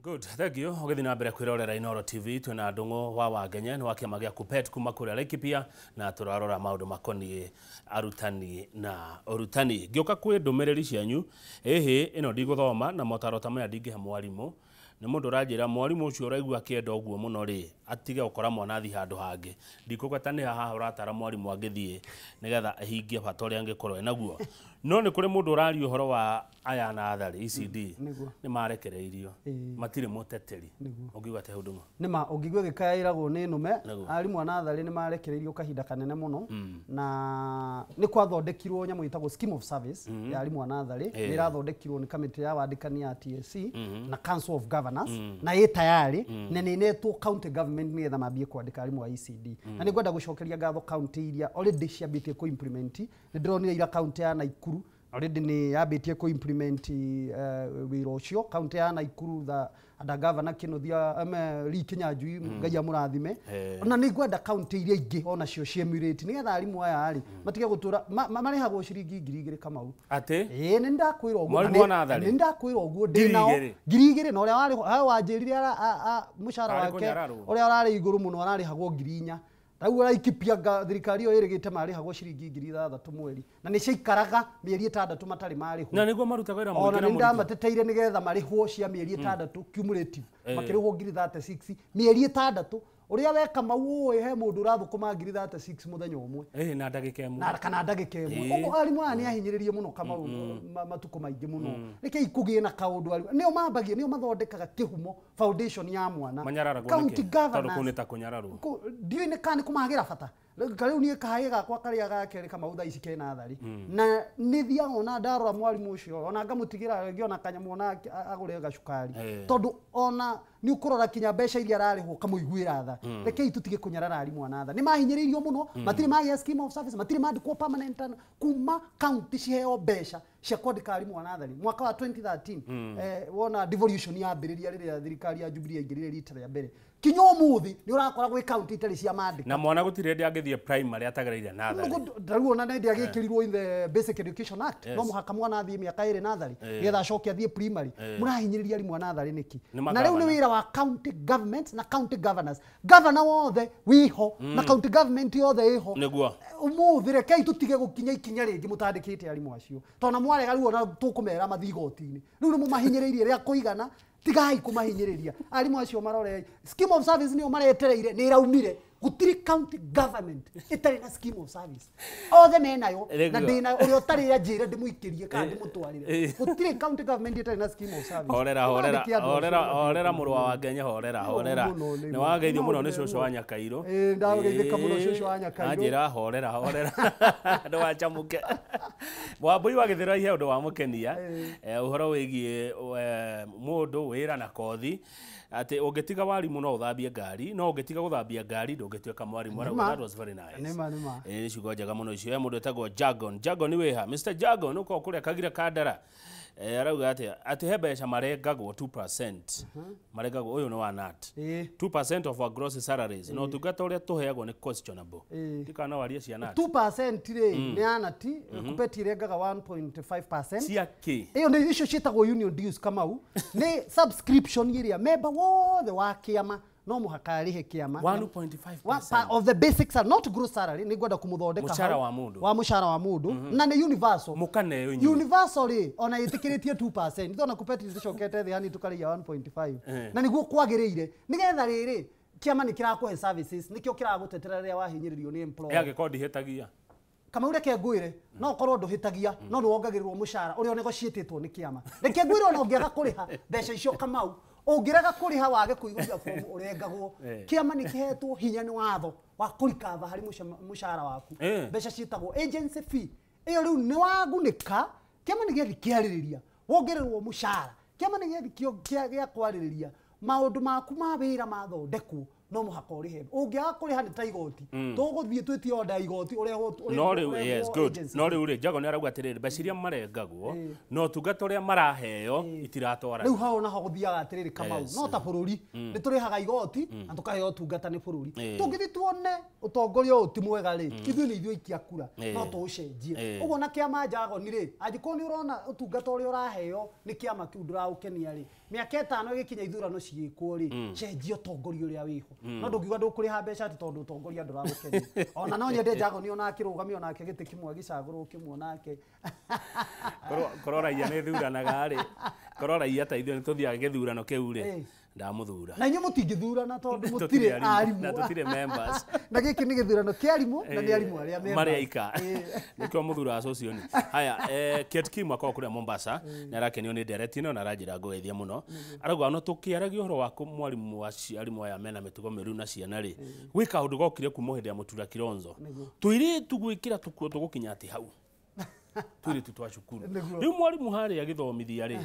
Good, thank you. Ũgĩthiĩ na mbere kwĩrorera Inooro TV, twĩna Ndung'u wa Wangenya nĩ wa kĩama gĩa KUPPET kuma kũrĩa Laikipia, na tũrarora maũndũ makoniĩ arutani na ũrutani. Ngĩũka kwĩ ndũmĩrĩri cianyu, ĩhĩ ĩno ndigũthoma na motaro ta maya ndingĩhe mwarimũ. Nĩ mũndũ ũranjĩra mwarimũ ũcio ũraigua akĩenda ũguo mũno rĩ, atige gũkora mwana athiĩ handũ hangĩ. Ndikũgweta nĩ haha ũratara mwarimũ angĩthiĩ nĩgetha ahingie bata ũrĩa angĩkorwo enaguo. No nĩ kũrĩ mũndũ ũraria ũhoro wa aya natharĩ ECD. Nĩ marekereirio. Matirĩ mũteteri. Ũngiuga atĩa Ndung'u? Nĩma ũngĩigua gĩkaĩragwo nĩ nũme. Arimũ a natharĩ nĩ marekereirio kahinda kanene mũno, na nĩ kwathondekirwo nyamũ ĩtagwo scheme of service ya arimũ a natharĩ. Nĩ ĩrathondekirwo nĩ kamĩtĩ ya wandĩkani ya TSC na Council of Governors, na ĩ tayari na nĩ ĩnetwo county government nĩgetha mambie kwandĩka arimũ a ECD. Na nĩ ngwenda gũcokeria ngatho county iria already ciambĩtie kũ implement. Nĩ ndĩronire ira county ya Nakuru already nĩ yambĩtie kũ implement wĩra ũcio. County ya Nakuru the under Governor Kinuthia Lee Kinyanjui, Ngai amũrathime. Na nĩ ngwenda county iria ingĩ onacio ciemulate nĩgetha arimũ aya rĩ matige gũtũra marĩhagwo ciringi 2,000 Kamau. Atĩ? Ĩĩ, nĩ ndakwĩra ũguo. Mwarimũ wa natharĩ? Nĩ ndakwĩra ũguo, ndĩ nao. 2,000? 2,000, na ũrĩa warĩ hau wanjĩrire mũcara Arĩ wake kũnyararwo. ũrĩa ũrarĩ igũrũ mũno ararĩhagwo 4,000. Rĩu Laikipia thirikari ĩyo ĩrĩgĩte marĩhagwo ciringi 6,000 mweri, na nĩ ciaikaraga mĩeri 6 matarĩ marĩhwo. Na nĩguo marutaga wĩra Ona mũingĩ na nĩ mũritũ. ndamateteire nĩgetha marĩhwo cia mĩeri 6 cumulative. Makĩrĩhwo 36,000 mĩeri 6. Ũrĩa weka mau ũĩ he mũndũ ũrathũkũma 36,000 mũthenya ũmwe. Na ndagĩka ĩmwe. Na kana ndagĩka ĩmwe. Ũguo arimũ aya nĩ ahinyĩrĩrie mũno Kamau, matukũ maingĩ mũno. Rekei kũgĩe na kaũndũ arimũ. Nĩo mambagia, nĩo mathondekaga kĩhumo foundation ya mwana. Manyararagwo County nĩkĩ? Tondũ governors. kũu nĩ ta kũnyararwo. Ndiũĩ nĩ kana nĩ kũmagĩra bata. Rĩu niĩ kahĩĩ gakwa karĩa ga kerĩ Kamau thaa ici ke natharĩ. Na nĩ thiaga ona ndarora mwarimũ ũcio, ona ngamũtigĩra rĩngĩ ona kanyamũ ona agũre gacukari. Tondũ ona nĩ ũkũrora kinya mbeca iria ararĩhwo ũkamũiguĩra tha. Rekei tũtige kũnyarara arimũ a natharĩ. Nĩ mahinyĩrĩirio mũno, matirĩ magĩa scheme of service, matirĩ mandĩkwo permanent kuma county ciheo mbeca cia kwandĩka arimũ a natharĩ. Mwaka wa 2013, wona devolution yambĩrĩria rĩrĩa thirikari ya Jubilee yaingĩrire rita rĩa mbere. Kinya ũmũthĩ nĩ ũrakora gwĩ county itarĩ cia mandĩka. Na mwana gũtirĩ hĩndĩ angĩthiĩ primary atagereire natharĩ. Rĩu ona nĩ agĩkĩrirwo in the Basic Education Act. No mũhaka mwana athiĩ mĩaka 2 natharĩ nĩgetha acoke athiĩ primary. Mũrahinyĩrĩria arimũ a natharĩ nĩkĩ? Nĩ Na rĩu nĩ magavana. wĩra wa county government na county governors. Governor wothe wĩho na county government yothe ĩho. Nĩguo. Ũmũthĩ rekei tũtige gũkinya ikinya rĩngĩ mũtandĩkĩte arimũ acio. Tondũ na mwarega rĩu ona tũkũmera mathiĩ igoti-inĩ. Rĩu nĩ mũmahinyĩrĩirie rĩa kũigana, tigai kũmahinyĩrĩria. Arimũ acio marore scheme of service nĩyo maretereire, nĩ ĩraumire. Gũtirĩ county government ĩtarĩ na scheme of service. Othe menayo, na Nĩguo. ndĩnayo, ũrĩa ũtarĩ anjĩre ndĩmũikĩrie kana ndĩmũtwarĩre. Gũtirĩ county government ĩtarĩ na scheme of service. Horera, horera, Nĩmandĩke andũ acio horera, mathiĩ horera kũu. mũrũ wa Wangenya, horera, Nĩ horera. mũno, nĩ Nĩ wageithio mũno nĩ mũno. cũcũ wa Nyakairũ. Ĩĩ, ndageithĩka mũno cũcũ wa Nyakairũ. Anjĩra horera, horera. Ndũgacamũke. Wambui wa Gĩthĩra ihe ũndũ wa mũkenia. Ũhoro wĩgiĩ mũndũ wĩra na kothi atĩ ũngĩtiga warimũ no ũthambie ngari, no ũngĩtiga gũthambia ngari ndũngĩtuĩka mwarimũ. Arauga Nĩma. that was very nice. Nĩma, nĩma. Nĩ ciugo njega mũno icio. He mũndũ wĩtagwo Jagon. Jagon wĩha? Mr Jagon ũkoragwo kũrĩa Kagira Kandara. Arauga atĩa? Atĩ he mbeca marengagwo 2%. Marengagwo, ũyũ nĩ wa NAT. 2% of our gross salaries. Na ũtungata ũrĩa tũheagwo nĩ questionable. Ndikana no warie cia NAT. 2% rĩ nĩ anati, KUPPET irengaga 1.5%. Cia kĩ? Ĩyo nĩ icio ciĩtagwo union dues Kamau. Nĩ subscription ĩrĩa member wothe wa kĩama no mũhaka arĩhe kĩama. 1.5%. One part of the basics are not gross salary, nĩ ngwenda kũmũthondeka Mũcara hau. wa mũndũ. Wa mũcara wa mũndũ. Na nĩ universal. Mũkaneo inyuĩ. Universal rĩ, ona ĩtĩkĩrĩtie 2%. Nĩtona KUPPET tũcokete thĩ hani tũkarĩia 1.5. Na nĩguo kwagĩrĩire. Nĩgetha rĩrĩ, kĩama nĩ kĩrakũhe services, nĩkĩo kĩragũtetera rĩrĩa wahinyĩrĩrio nĩ employer. Angĩkorwo ndihĩtagia. Kamau reke ngwĩre, no ũkorwo ndũhĩtagia, no nĩ wongagĩrĩrwo mũcara ũrĩa ũnegotiatĩtwo nĩ kĩama. Reke ngwĩre ona ũngĩaga kũrĩha mbeca icio Kamau, ũngĩrega kũrĩha wage kũihũria fomu ũrengagwo. Kĩama nĩ kĩhetwo hinya nĩ watho wa kũrikava harĩ mũcara waku. Mbeca ciĩtagwo agency fee. Ĩyo rĩu nĩ wagunĩka, kĩama nĩ gĩathiĩ kĩarĩrĩria, wongererwo mũcara. Kĩama nĩ gĩathiĩ gĩa kwarĩrĩria maũndũ maku ma wĩra mathondekwo. No mũhaka ũrĩhe. Ũngĩaga kũrĩha nĩ ta igoti. Tũgũthiĩ twĩtie order igoti ũrehwo. No rĩu, yes, good. No rĩu rĩ, Jago nĩ arauga atĩrĩrĩ, mbeca iria marengagwo na ũtungata ũrĩa maraheo itiratwarana. Rĩu hau naho gũthiaga atĩrĩrĩ, Kamau, no ta bũrũri nĩ tũrĩhaga igoti na tũkaheo ũtungata nĩ bũrũri. Tũngĩthiĩ tuone ũtongoria ũyũ ti mwega rĩ, ithuĩ nĩ ithuĩ aikia kura, no tũũcenjie. Ũguo na kĩama Njagoni rĩ, angĩkorwo nĩ ũrona ũtungata ũrĩa ũraheo nĩ kĩama kĩu ndũraũkenia rĩ, mĩaka 5 ĩgĩkinya ithurano cigĩkwo rĩ, cenjia ũtongoria ũrĩa wĩho. No ndũngiuga ndũkũrĩha mbeca atĩ tondũ ũtongoria ndũragũkenia. Ona no nyende Njagoni ona akĩrũgamio onake gĩtĩ kĩmwe gĩcagũrwo kĩmwe onake. Korwo raia nĩ thuranaga rĩ, korwo raia ta ithuĩ nĩ tũthiaga gĩthurano kĩu rĩ, ndamũthura. Na inyuĩ mũtingĩthurana tondũ mũtirĩ arimũ. Na tũtirĩ members. Na gĩkĩ nĩ gĩthurano kĩa arimũ na nĩ arimũ arĩa members. Marĩ aika. Nĩkĩo mũthuraga cũcioni. Haya, Kate Kim akoragwo kũrĩa Mombasa, nĩ arakenio nĩ ndereti ĩno na aranjĩra ngũgeithie mũno. Arauga ona tũkĩaragia ũhoro wa mwarimũ wa arimũ aya mena mĩtugo mĩũru na ciana rĩ, gwĩ kaũndũ gokire kuma hĩndĩ ya Mũtura Kilonzo. Tũirĩtu gwĩkĩra tũkuo tũgũkinya atĩ hau. Tũirĩtu twa cukuru. Rĩu mwarimũ harĩa agĩthomithia rĩ,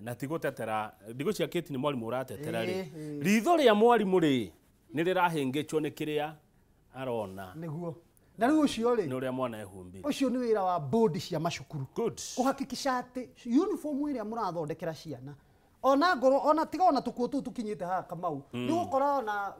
na ti gũtetera, ndigũcia Kate nĩ mwarimũ ũratetera rĩ, ritho rĩa mwarimũ rĩ nĩ rĩrahĩngĩchwo nĩ kĩrĩa arona. Nĩguo. Na rĩu ũcio rĩ, nĩ ũrĩa mwana ehumbire. Ũcio nĩ wĩra wa board cia macukuru. Good. Kũhakikisha atĩ uniform ĩrĩa mũrathondekera ciana, ona ngorwo ona tiga ona tũkuo tũu tũkinyĩte haha Kamau, nĩ ũgũkora ona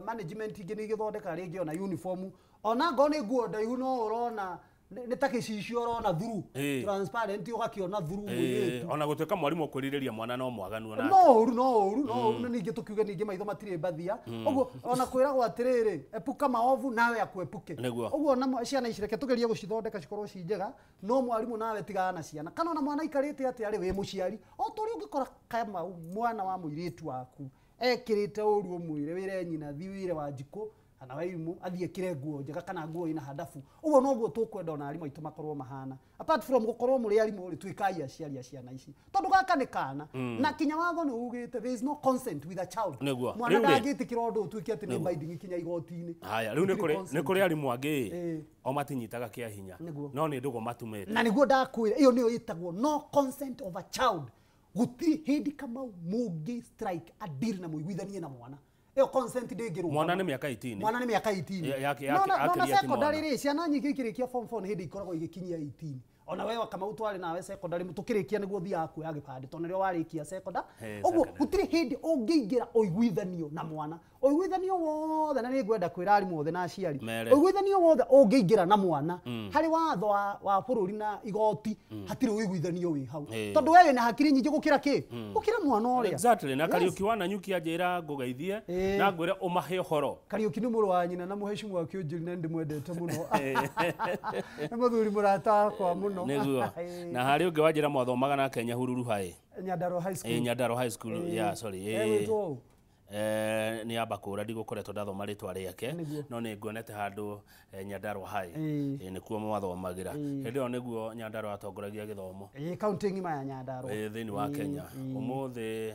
management ingĩ nĩ igĩthondeka rĩngĩ ona uniform, ona ngorwo nĩ nguo ndaihu no ũrona nĩ ta gĩcicio ũrona through, transparent ũgakĩona through mũirĩtu. Ona gũtuĩka mwarimũ ũkwĩrirĩria mwana no mwaganu ona. No ũru, no ũru, no ũru, na ningĩ tũkiuge ningĩ maitho matirĩ mbathia. Ũguo ona kwĩragwo atĩrĩrĩ, epuka maovu nawe akuepuke. Ũguo ona ciana ici reke tũgerie gũcithondeka cikorwo ci njega, no mwarimũ nawe tigana na ciana. Kana ona mwana aikarĩte atĩa rĩ, wĩ mũciari, o ta ũrĩa ũngĩkora Kamau mwana wa mũirĩtu waku ekĩrĩte ũru ũmwĩre, wĩre nyina, thiĩ wĩre Wanjikũ kana Wairimũ athiĩ ekĩre nguo njega kana nguo ĩna handabu. Ũguo noguo tũkwenda ona arimũ aitũ makorwo mahana. Apart from gũkorwo mũrĩ arimũ rĩ, tuĩkai aciari a ciana ici. Tondũ gaka nĩ kana. Na kinya watho nĩ ugĩte there is no consent with a child. Mwana ndangĩtĩkĩra ũndũ ũtuĩke atĩ nĩ binding kinya igoti-inĩ. Haya, rĩu nĩ kũrĩ arimũ angĩ o matinyitaga kĩa hinya. No nĩ ndũgũ matumĩte. Na nĩguo ndakwĩra, ĩyo nĩyo ĩtagwo no consent of a child. Gũtirĩ hĩndĩ Kamau mũngĩ strike a deal na mũiguithanie na mwana. Ĩyo consent ndĩngĩrũgama. Mwana nĩ mĩaka 18. Mwana nĩ mĩaka 18. No na secondary rĩ, ciana nyingĩ ikĩrĩkia form 4 nĩ hĩndĩ ikoragwo igĩkinyia 18. Ona wewe Kamau twarĩ nawe secondary tũkĩrĩkia nĩguo ũthiaga kuoya gĩbandĩ tondũ nĩrĩo warĩkia secondary. Ũguo gũtirĩ hĩndĩ ũngĩingĩra ũiguithanio na mwana. Ũiguithanio wothe, na nĩngwenda kwĩra arimũ othe na aciari, ũiguithanio wothe ũngĩingĩra na mwana harĩ watho wa bũrũri na igoti, hatirĩ ũiguithanio wĩ hau. Tondũ we wĩna hakiri nyingĩ gũkĩra kĩ? Gũkĩra mwana ũrĩa. Exactly. Na Kariũki wa Nanyuki anjĩra ngũgeithie na ngwĩre ũmahe ũhoro. Kariũki nĩ mũrũ wa nyina na mũhecimu wa Kĩũnjũri na nĩndĩmwendete mũno. Nĩ mũthuri mũrata wakwa mũno. Nĩguo. Na harĩ ũngĩ wanjĩra mwathomaga nake Nyahururu High. Nyandarua High School. Nyandarua High School. Yeah, sorry. Egwĩtwo ũũ? Nĩ amba kũra ndigũkoretwo ndathoma rĩtwa rĩake, no nĩ nguonete handũ Nyandarua High, nĩkuo mwathomagĩra. Hĩndĩ ĩyo nĩguo Nyandarua atongoragia gĩthomo. Kaunti ng'ima ya Nyandarua. Thĩinĩ wa Kenya. Ũmũthĩ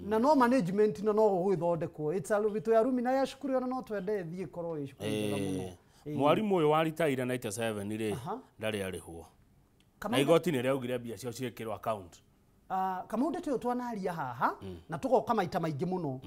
na no management na no gũgĩthondekwo. It's a witũ ya rumi na ya cukuru ona no twende ĩthiĩ ĩkorwo ĩ cukuru njega mũno. Mwarimũ ũyũ wa ritaire 97 rĩ, ndarĩ arĩhwo. Na igoti nĩ rĩaugire mbia ciao ciĩkĩrwo account. Kamau ndeto ĩyo twanaria haha na tũgoka maita maingĩ mũno.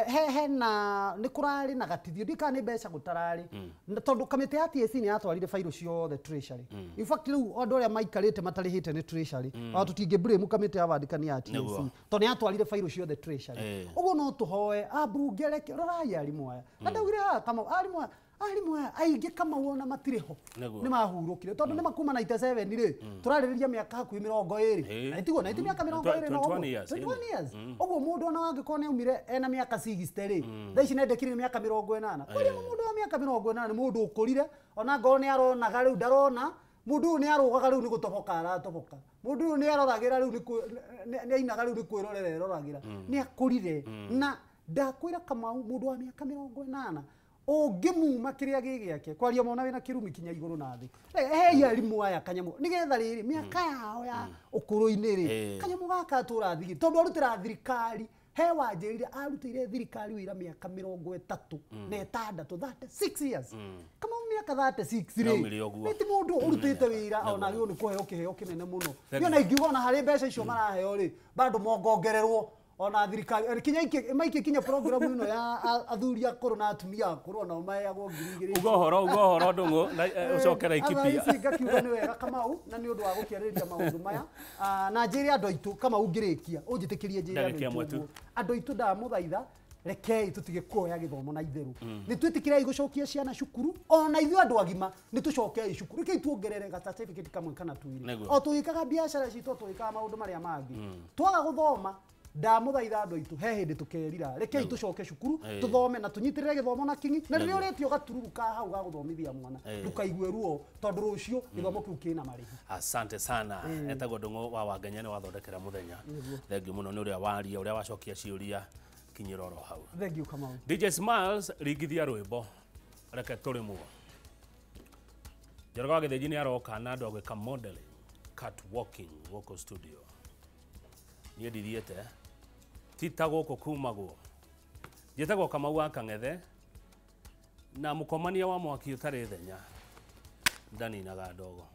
Hena nĩ kũrarĩ na gatithio, ndiũĩ kana nĩ mbeca gũtararĩ, tondũ kamĩtĩ ya TSC nĩ yatwarire bairũ ciothe Treasury. In fact rĩu andũ arĩa maikarĩte matarĩhĩte nĩ Treasury. Ona tũtingĩ blame kamĩtĩ ya wandĩkani ya TSC tondũ nĩ yatwarire bairũ ciothe Treasury. Ũguo no tũhoe ambunge reke rorai arimũ aya. Na ndaugire haha Kamau, arimũ aya arimũ aya aingĩ Kamau ona matirĩ ho. Nĩ mahurũkire tondũ nĩ makuma 97 rĩ, tũrarĩrĩria mĩaka hakuhĩ 20. Na tiguo, na ti mĩaka 20 na ũguo. 21 years. Ũguo mũndũ ona angĩkorwo nĩ aumire ena mĩaka 60 rĩ, thaa ici nĩ endekire mĩaka 80. Kũrĩa mũndũ wa mĩaka 80 nĩ mũndũ ũkũrire, ona ngorwo nĩ aronaga rĩu ndarona, mũndũ ũyũ nĩ arũgaga rĩu nĩ gũtoboka aratoboka. Mũndũ ũyũ nĩ aroragĩra rĩu nĩ ainaga rĩu nĩ kwĩrorera eroragĩra. Nĩ akũrire. Na ndakwĩra Kamau, mũndũ wa mĩaka 80 ũngĩmuma kĩrĩa gĩ gĩake kwaria mwana wĩna kĩrumi kinya igũrũ na thĩ. Hei arimũ aya kanyamũ nĩgetha rĩrĩ mĩaka yao ya ũkũrũ-inĩ rĩ, kanyamũ gaka tũrathigi tondũ arutĩra thirikari. He wanjĩrire arutĩire thirikari wĩra mĩaka 36, 36 years. Kama mĩaka 36 rĩ, nĩ ti mũndũ ũrutĩte wĩra ona agĩrĩirwo nĩ kũheo kĩheo kĩnene mũno. Niĩ ona ingiuga ona harĩ mbeca icio maraheo rĩ, bado mongongererwo. Ona thirikari kinya maikie kinya program ĩno ya athuri akũrũ na atumia akũrũ onao maheagwo 2000. Uga ũhoro Ndung'u ũcoke Laikipia. Otherwise ngakiuga nĩ wega Kamau, na nĩ ũndũ wa gũkĩarĩrĩria maũndũ maya. Na njĩre andũ aitũ Kamau, ngĩrĩkia ũnjĩtĩkĩrie njĩre andũ aitũ, andũ aitũ ndamũthaitha, rekei tutige kuoya gĩthomo na itherũ. Nĩ twĩtĩkĩrei gũcokia ciana cukuru, ona ithuĩ andũ agima nĩ tũcokei cukuru. Rekei tuongerere ga certificate kamwe kana twĩrĩ, o tũgĩkaga biacara citũ, tũgĩkaga maũndũ marĩa mangĩ. Twaga gũthoma, ndamũthaitha andũ aitũ, he hĩndĩ tũkerira. Rekei tũcoke cukuru tũthome na tũnyitĩrĩre gĩthomo na kinyi, na rĩrĩa ũrĩtio gatururu ka hau ga gũthomithia mwana ndũkaigue ruo, tondũ rũciũ gĩthomo kĩu kĩna marĩhi. Asante sana. Etagwo Ndung'u wa Wangenya, nĩ wathondekera mũthenya. Thengiũ mũno nĩ ũrĩa waria, ũrĩa wacokia ciũria kinyĩra oro hau. Thank you Kamau. DJ Smiles, ringithia rwĩmbo reke tũrĩmwo. Njoroge wa Gĩthĩnji nĩ aroka na andũ a gwĩka modeling, cat walking gũkũ studio. Niĩ ndithiĩte ti ta gũkũ kumagwo. Njĩtagwo Kamau wa Kang'ethe, na mũkomania wa mwaki ũtarĩ thenya ndaninaga ndogo.